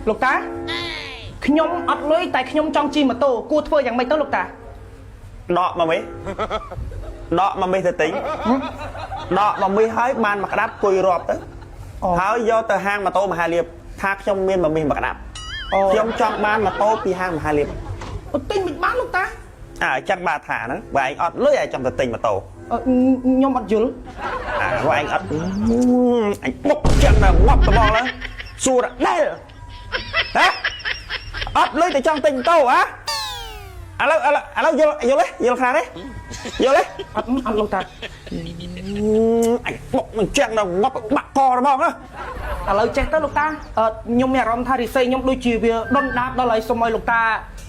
លោកតាខ្ញុំអត់លុយតែខ្ញុំចង់ជិះម៉ូតូគួរធ្វើយ៉ាងម៉េចទៅលោកតា ដកមកមេដកមកមេទៅទិញដកមកមេហើយបានមកក្តាប់គុយរាប់ទៅហើយយកទៅហាងម៉ូតូមហាលៀបថាខ្ញុំមានមកមេមកក្តាប់ខ្ញុំចង់បានម៉ូតូពីហាងមហាលៀប ទិញមិនបានលោកតា អើចឹងបាទថាហ្នឹងបើឯងអត់លុយឯងចង់ទៅទិញម៉ូតូ ខ្ញុំអត់យល់ អាបើឯងអត់អញបុកចឹងដល់ងាប់ត្មងឡើងសួរដែលហ៎អត់លុយតែចង់ទិញម៉ូតូហ៎ឥឡូវឥឡូវឥឡូវយល់យល់ទេយល់ខ្លះទេយល់ទេ អត់អត់លោកតា អញបុកនឹងចឹងដល់ងាប់បាក់កហ្មងណា ឥឡូវចេះទៅលោកតាខ្ញុំមានអារម្មណ៍ថារិស័យខ្ញុំដូចជាវាដុនដាបដល់ហើយសុំឲ្យលោកតា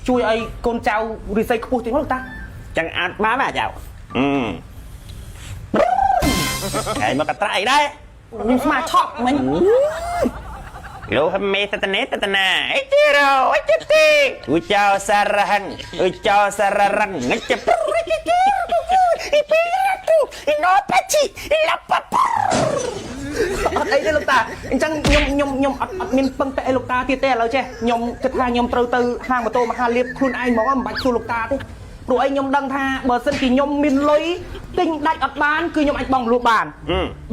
ជួយឲ្យកូនចៅរិស័យខ្ពស់តិចមកលោកតា ចឹងអាចបានណាចៅអឺហើយមកកត្រៃដែរ ខ្ញុំស្មាឆក់មិញ លោហមេសតនេតតណាអេជីរោអេជីទីឧចោសារហੰឧចោសាររងងិចប្ររិជទីអ៊ីពីរទូអ៊ីណូប៉ាជីឡាប៉ាប៉ា អត់អីទេលោកតាអញ្ចឹងខ្ញុំខ្ញុំខ្ញុំអត់អត់មានពឹងពាក់អីលោកតាទៀតទេឥឡូវចេះខ្ញុំគិតថាខ្ញុំត្រូវទៅហាងម៉ូតូមហាលៀបខ្លួនឯងហ្មងមិនបាច់ជួលលោកតាទេព្រោះអីខ្ញុំដឹងថាបើសិនជាខ្ញុំមានលុយទិញដាច់អត់បានគឺខ្ញុំអាចបង់រំលោះបាន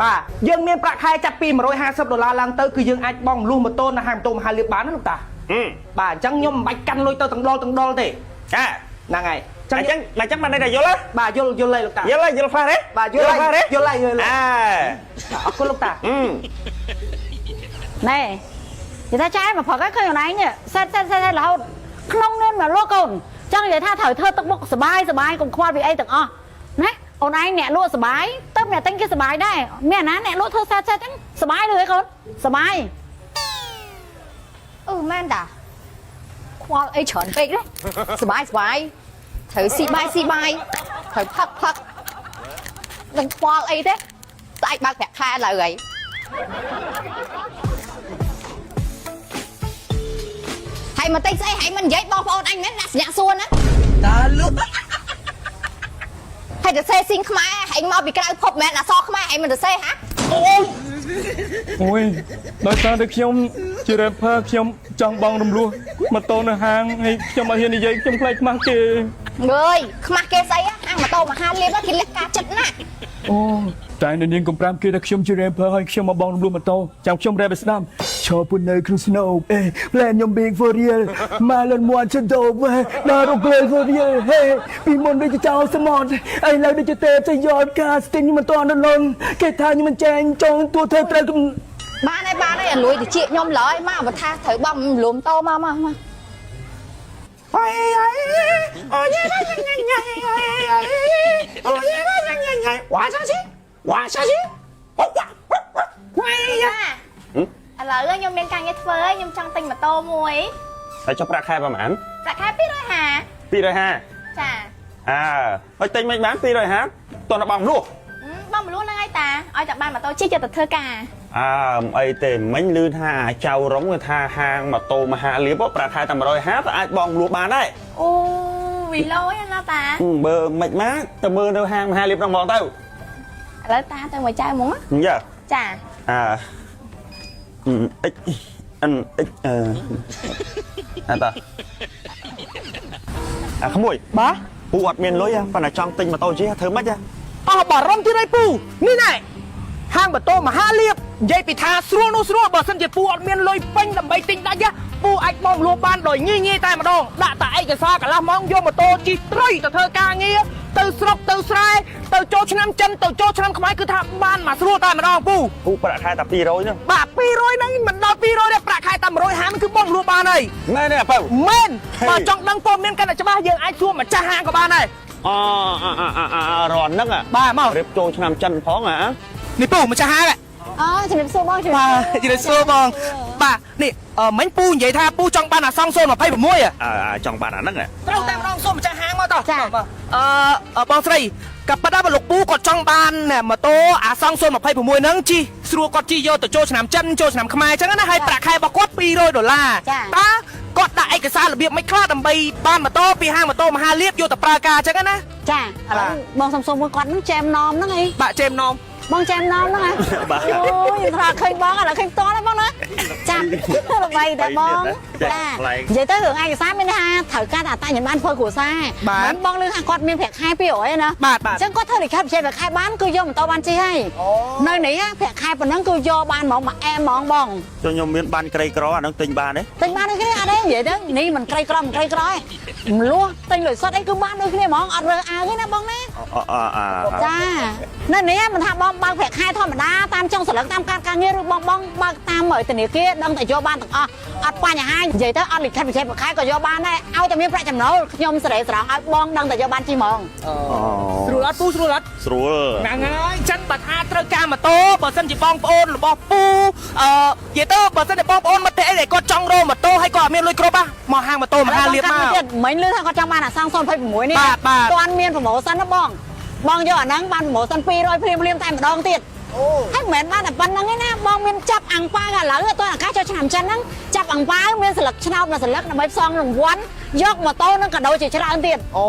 បាទយើងមានប្រាក់ខែចាប់ពី150ដុល្លារឡើងទៅគឺយើងអាចបង់រំលោះម៉ូតូនៅហាងម៉ូតូមហាលៀបបានណាលោកតាបាទអញ្ចឹងខ្ញុំមិនបាច់កាន់លុយទៅទាំងដុលទាំងដុលទេ អា ហ្នឹងហើយ អញ្ចឹងអញ្ចឹងបានន័យថាយល់ទេ បាទយល់យល់ហើយលោកតា យល់ទេយល់ខ្លះទេ បាទយល់ ខ្លះទេ យល់ហើយយល់ហើយ អើ អរគុណលោកតា ណែនិយាយថាចាយមកព្រឹកហ្នឹងឃើញខ្លួនឯងនេះសេតសេតសេតសេតរហូតក្នុងនាមមកលក់កូនចង់និយាយថាត្រូវធ្វើទឹកមុខសបាយសបាយកុំខ្វល់ពីអីទាំងអស់ណាអូនឯងអ្នកលក់សបាយទៅអ្នកទិញគេសបាយដែរមានអាណាអ្នកលក់ធ្វើសេតសេតហ្នឹងសបាយឬអីកូនសបាយ អឺមែនតាខ្វល់អីច្រើនពេកទេសបាយសបាយត្រូវស៊ីបាយស៊ីបាយត្រូវផឹកផឹកនឹងខ្វល់អីទេស្អែកបើកប្រាក់ខែឡើយហើយហើយមកទិញស្អីហើយមិននិយាយបងប្អូនអញមែនដាក់សញ្ញាសួរណា តាលុ ហើយទៅសេស៊ីងខ្មែរហើយមកពីក្រៅភពមែនអសរខ្មែរហើយមិនទៅសេហា អូយដោយសារតែខ្ញុំជា rapper ខ្ញុំចង់បងរំលោះម៉ូតូនៅហាងហើយខ្ញុំអត់ហ៊ាននិយាយខ្ញុំខ្លាចខ្មាស់គេ ងើយខ្មាស់គេស្អីហាងម៉ូតូមហាលៀបគេលះការចិត្តណាស់ អូតែនៅនាងកំប្រាំគេថាខ្ញុំជា rapper ហើយខ្ញុំមកបងរំលោះម៉ូតូចាំខ្ញុំ rap ឲ្យស្ដាប់ឈរពុននៅក្នុង snow អេ plan ខ្ញុំ big for real ម៉ាលិនមួនចិនដូបដល់រកលើ for real ហេពីមុនដូចជាចោលស្មត់ឥឡូវដូចជាទេពទៅយកការស្ទិញខ្ញុំមិនតាន់លន់គេថាខ្ញុំមិនចែងចងទួធ្វើត្រូវខ្ញុំ បានហើយបានហើយអាលួយតិចខ្ញុំឡើយមកបើថាត្រូវបងលំតមកមកមក អូយអូយញ៉ៃញ៉ៃញ៉ៃអូយញ៉ៃញ៉ៃញ៉ៃវ៉ាសាស៊ីវ៉ាសាស៊ីអូវ៉ាវ៉ា ឥឡូវខ្ញុំមានការងារធ្វើហើយខ្ញុំចង់ទិញម៉ូតូមួយ ហើយចុះប្រាក់ខែប្រហែល ប្រាក់ខែ250 250 ចា អើហើយទិញមិនបាន250តោះបងលួស បងមលួនហ្នឹងហើយតាឲ្យតែបានម៉ូតូជិះយកទៅធ្វើការ អើមិនអីទេមិញលឺថាចៅរុងគេថាហាងម៉ូតូមហាលៀបប្រាក់ខែតែ150ក៏អាចបងលួសបានដែរ អូវីឡូយណាតា បើមិនមកទៅមើលនៅហាងមហាលៀបហ្នឹងហ្មងទៅ ឥឡូវតាទៅមួយចៅហ្មង យ៉ា ចា អើអិចអិនអិចអឺអត់តាអាក្មួយ បាទ ពូអត់មានលុយប៉ុន្តែចង់ទិញម៉ូតូជិះធ្វើម៉េច អស់បារម្ភទៀតហើយពូនេះណែហាងម៉ូតូមហាលៀបនិយាយពីថាស្រួលនោះស្រួលបើសិនជាពូអត់មានលុយពេញដើម្បីទិញដាច់ពូអាចបងលួបានដោយងាយងាយតែម្ដងដាក់តែឯកសារកន្លះម៉ោងយកម៉ូតូជិះត្រីទៅធ្វើការងារទៅស្រុកទៅស្រែទៅចូលឆ្នាំចិនទៅចូលឆ្នាំខ្មែរគឺថាបានមកស្រួលតែម្ដងពូ ពូប្រាក់ខែតែ200ហ្នឹង បាទ200ហ្នឹងមិនដល់200ទេប្រាក់ខែតែ150ហ្នឹងគឺបងលួបានហើយ មែនទេអាពៅ មែនបើចង់ដឹងព័ត៌មានកាន់តែច្បាស់យើងអាចសួរម្ចាស់ហាងក៏បានដែរ អអរនហ្នឹង បាទមក រៀបចូលឆ្នាំចិនផងហ៎ នេះពូម្ចាស់ហាង អូជំរាបសួរបងជំរាប បាទជំរាបសួរបងបាទនេះមិញពូនិយាយថាពូចង់បានអាសង026 អើចង់បានអាហ្នឹង ត្រូវតែម្ដងសូមម្ចាស់ហាងមកតោះអឺបងស្រីក៏ប៉ិតដែរលោកពូគាត់ចង់បានម៉ូតូអាសង026ហ្នឹងជិះស្រួលគាត់ជិះយកទៅចូលឆ្នាំចិនចូលឆ្នាំខ្មែរអញ្ចឹងណាហើយប្រាក់ខែរបស់គាត់200ដុល្លារតើគាត់ដាក់ឯកសាររបៀបមិនខ្លះដើម្បីបានម៉ូតូពីហាងម៉ូតូមហាលៀបយកទៅប្រើការអញ្ចឹងណា ចាឥឡូវបងសុំសុំមួយគាត់ហ្នឹងចែមណមហ្នឹងអី បាទជេមណម បងចាំណងហ្នឹងហ៎ បាទ អូយខ្ញុំថាឃើញបងឥឡូវឃើញផ្ទាល់ហើយបងណាចាល្បីតែបង ចា ចានិយាយទៅរឿងឯកសារមានថាត្រូវការតែអត្តញ្ញាណធ្វើគ្រួសារ បាទ មិនបងលឺថាគាត់មានប្រាក់ខែ200ឯណា បាទបាទ អញ្ចឹងគាត់ធ្វើលិខិតបញ្ជាប្រាក់ខែបានគឺយកម៉ូតូបានជិះហើយនៅនេះប្រាក់ខែប៉ុណ្ណឹងគឺយកបានហ្មងមួយអែមហ្មងបង ចុះខ្ញុំមានបានក្រីក្រអាហ្នឹងទិញបានទេ ទិញបានដូចគ្នាអត់ទេនិយាយទៅនេះមិនក្រីក្រមិនក្រីក្រទេមលួសទិញលុយសុទ្ធអីគឺបានដូចគ្នាហ្មងអត់រើសអើងទេណាបងណា អអអា ចានៅនេះមិនថាបងបើកប្រាក់ខែធម្មតាតាមចុងសន្លឹកតាមការការងារឬបងបងបើកតាមធនាគារដឹងតែយកបានទាំងអស់អត់បញ្ហានិយាយទៅអត់លិខិតបញ្ជាប្រាក់ខែក៏យកបានដែរឲ្យតែមានប្រាក់ចំណូលខ្ញុំសេរីស្រង់ឲ្យបងដឹងតែយកបានជីហ្មង ស្រួលអត់ពូស្រួលអត់ ស្រួល ហ្នឹងហើយអញ្ចឹងបើថាត្រូវការម៉ូតូបើសិនជាបងប្អូនរបស់ពូអឺនិយាយទៅបើសិនជាបងប្អូនមិត្តភក្តិអីដែលគាត់ចង់រកម៉ូតូហើយគាត់អត់មានលុយគ្រប់ហ៎មកហាងម៉ូតូមហាលាភមក ទៀតមិញលឺថាគាត់ចង់បានអាសង់026នេះ បាទបាទ ទាន់មាន promotion ណាបងបងយកអាហ្នឹងបាន promotion 200ភ្លាមភ្លាមតែម្ដងទៀតហើយមិនមែនបានតែប៉ុណ្្នឹងទេណាបងមានចាប់អាំងប៉ាវឥឡូវអត់ទាន់ឱកាសចូលឆ្នាំចិនហ្នឹងចាប់អាំងប៉ាវមានស្លឹកឆ្នោតមួយស្លឹកដើម្បីផ្សងរង្វាន់យកម៉ូតូនឹងក៏ដូចជាច្រើនទៀត អូ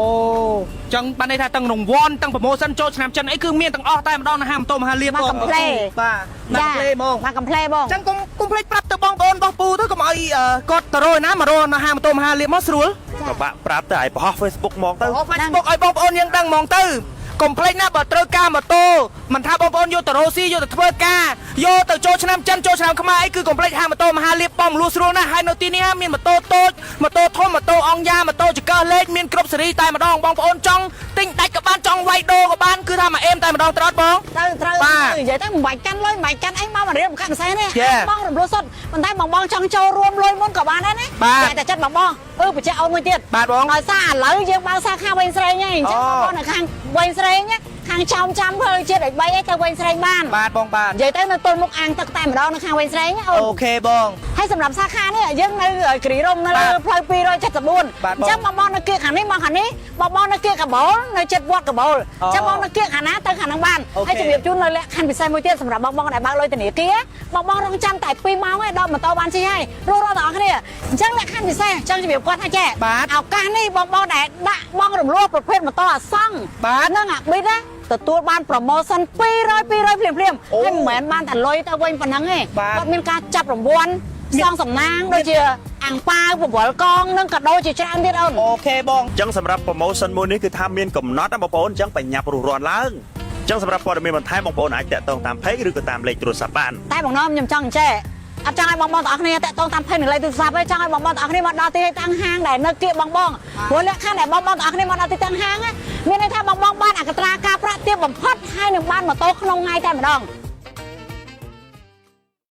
ចឹងបានន័យថាទាំងរង្វាន់ទាំង promotion ចូលឆ្នាំចិនអីគឺមានទាំងអស់តែម្ដងនៅហាងម៉ូតូមហាលាភ មកកំផ្លេ បាទមកកំផ្លេហ្មង មកកំផ្លេបង ចឹងកុំកុំភ្លេចប្រាប់ទៅបងប្អូនរបស់ពូទៅកុំឲ្យគាត់ទៅរកឯណាមករកនៅហាងម៉ូតូមហាលាភមកស្រួល ក៏បាក់ប្រាប់ទៅឲ្យប្រហោះ Facebook មកទៅ អូ Facebook ឲ្យបងប្អូនយើងដឹងហ្មងទៅកុំភ្លេចណាបើត្រូវការម៉ូតូមិនថាបងប្អូនយកទៅរកស៊ីយកទៅធ្វើការយកទៅចូលឆ្នាំចិនចូលឆ្នាំខ្មែរអីគឺកុំភ្លេចហាងម៉ូតូមហាលាភបងមលួស្រួលណាស់ហើយនៅទីនេះមានម៉ូតូតូចម៉ូតូធំម៉ូតូអង្គយ៉ាម៉ូតូចង្កឹះលេខមានគ្រប់សេរីតែម្ដងបងប្អូនចង់ទិញដាច់ក៏បានចង់វាយដូរក៏បានគឺថាមកអេមតែម្ដងត្រត់បង ត្រូវត្រូវ បាទ និយាយទៅមិនបាច់កាន់លុយមិនបាច់កាន់អីមកមករៀបកាក់ម្សែនេះ Yeah. បងរំលោះសុទ្ធប៉ុន្តែបងបងចង់ចូលរួមលុយមុនក៏បានដែរណា បាទ តែតែចិត្តបងបងអឺបញ្ជាក់អូនមួយទៀត បាទបង ដោយសារឥឡូវយើងបើកសាខាវែងស្រេងហើយអញ្ចឹង អូ បងបងនៅខាងវែងស្រេងណាខាងចោមចាំផ្លូវជាតិលេខ3អីទៅវែងស្រេងបាន បាទបងបាទ និយាយទៅនៅទល់មុខអាងទឹកតែម្ដងនៅខាងវែងស្រេងណាអូន OK បង ហើយសម្រាប់សាខានេះយើងនៅគិរីរម្យនៅលើ បាទ ផ្លូវ274 បាទបង អញ្ចឹងបងបងនៅគៀកខាងនេះមកខាងនេះបងបងនៅគៀកកបោលនៅចិត្តវត្តកបោល អូ អញ្ចឹងបងនៅគៀកខាងណាទៅខាងហ្នឹងបាន OK ហើយជំរាបជូននៅលក្ខខណ្ឌពិសេសមួយទៀតសម្រាប់បងបងដែលបើកលុយធនាគារបងបងរងចាំតែ2ម៉ោងឯងដល់ម៉ូតូបានជិះហើយរស់រាល់ទាំងអស់គ្នាអញ្ចឹងលក្ខខណ្ឌពិសេសចង់ជំរាបគាត់ថាចេះ បាទ ឱកាសនេះបងបងដែលដាក់បងរំលោះប្រភេទម៉ូតូអាសង់ បាទ និងអាប៊ីតណាទទួលបាន promotion 200 200ភ្លាមភ្លាមៗ អូ ហើយមិនមែនបានតែលុយទៅវិញប៉ុណ្ណឹងទេ បាទ គាត់មានការចាប់រង្វាន់សងសំណាងដូចជាអាំងប៉ាវពវល់កងនិងកាដូជាច្រើនទៀតអូន OK បង អញ្ចឹងសម្រាប់ promotion មួយនេះគឺថាមានកំណត់ណាបងប្អូនអញ្ចឹងបញ្ញាប់រុះរាន់ឡើងអញ្ចឹងសម្រាប់ព័ត៌មានបន្ថែមបងប្អូនអាចតាក់ទងតាម page ឬក៏តាមលេខទូរស័ព្ទបាន តែបងណមខ្ញុំចង់អញ្ចេះអត់ចង់ឲ្យបងបងទាំងអស់គ្នាតាក់ទងតាម page និងលេខទូរស័ព្ទទេចង់ឲ្យបងបងទាំងអស់គ្នាមកដល់ទីតាំងហាងដែលនៅគៀកបងបងព្រោះលក្ខខណ្ឌដែលបងបងទាំងអស់គ្នាមកដល់ទីតាំងហាងណាមានន័យថាបងបងបានអកត្រាការប្រាក់ទាបបំផុតហើយនឹងបានម៉ូតូក្នុងថ្ងៃតែម្ដង។